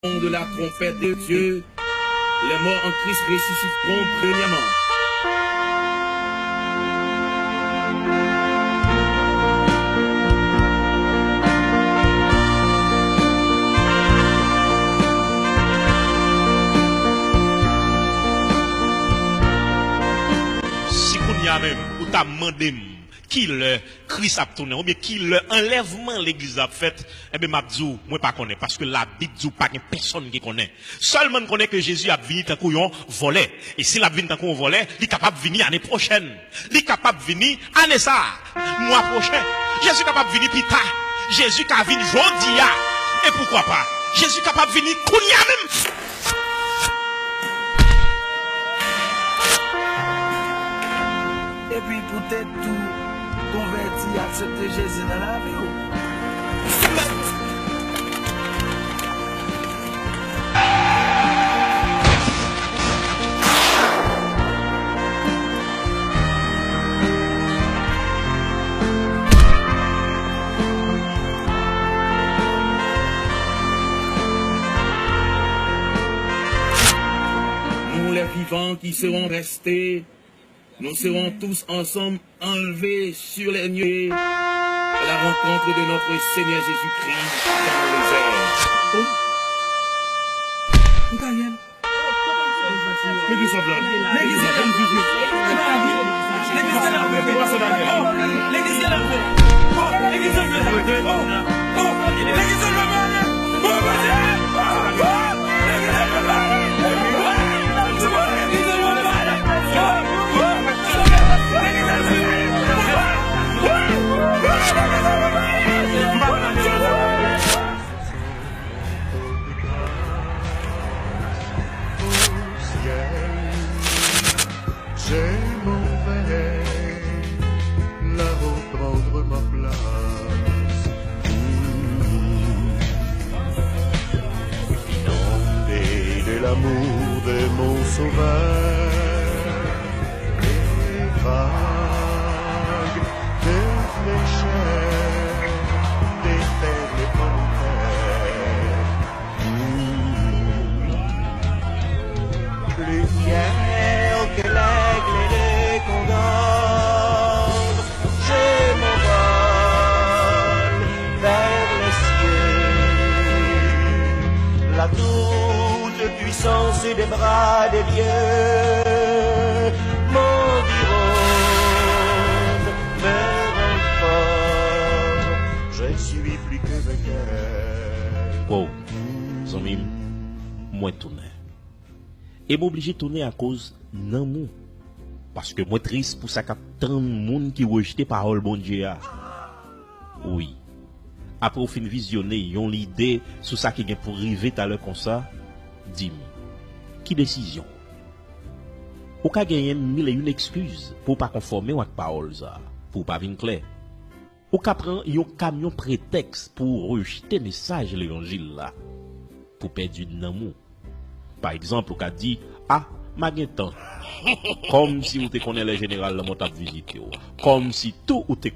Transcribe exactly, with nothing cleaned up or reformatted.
Son de la trompette de Dieu, les morts en Christ ressusciteront premièrement. Si kounye a menm, ou ta mande m ki lè Kris ap tounen, oubyen ki lè anlèvman legliz la ap fèt, enben, m ap di w, mwen pa konnen, paske Labib di w pa gen pèsonn ki konnen. Sèlman n konnen ke Jezi ap vini tankou yon vòlè. E si l ap vini tankou yon vòlè, li kapab vini ane pwochèn. Li kapab vini ane sa a, mwa pwochen. Jezi kapab vini pita. Jezi ka vin jodi a. E poukwa pa? Jezi kapab vini kounye a menm. Epi poutèt tou, konvèti, aksepte Jezi nan lavi w. Nous, les vivants qui serons restés, nous serons tous ensemble enlevés sur les nuées à la rencontre de notre Seigneur Jésus-Christ dans les airs. Oh. Legliz la. Legliz la. Legliz la. Au ciel, j'aimerais là-haut prendre ma place. Inondé de l'amour de mon Sauveur, les vagues de fraîcheur déferlent en terre. Plus fier que l'aigle et le condor, je m'envole vers les cieux. La toute-puissance des bras de Dieu m'environne, me renforce. Je suis plus que vainqueur. Wow, zanmi m, mwen tounen. E m oblije tounen akoz nanm ou. Paske mwen tris pou sa k ap tann moun ki rejte pawòl Bondye a. Wi. Apre w fin vizyone yon lide sou sa ki gen pou rive talè konsa, di m, ki desizyon? Ou ka genyen mil e yon ekskiz pou w pa konfòme w ak pawòl sa a, pou w pa vin klè. Ou ka pran yon kamyon pretèks pou w rejte mesaj levanjil la, pou w pèdi nanm ou. Pa egzanp, ou ka di, "A, m a gen tan." Kòmsi ou te konnen lè jeneral Lanmò t ap vizite w. Kòmsi tou ou te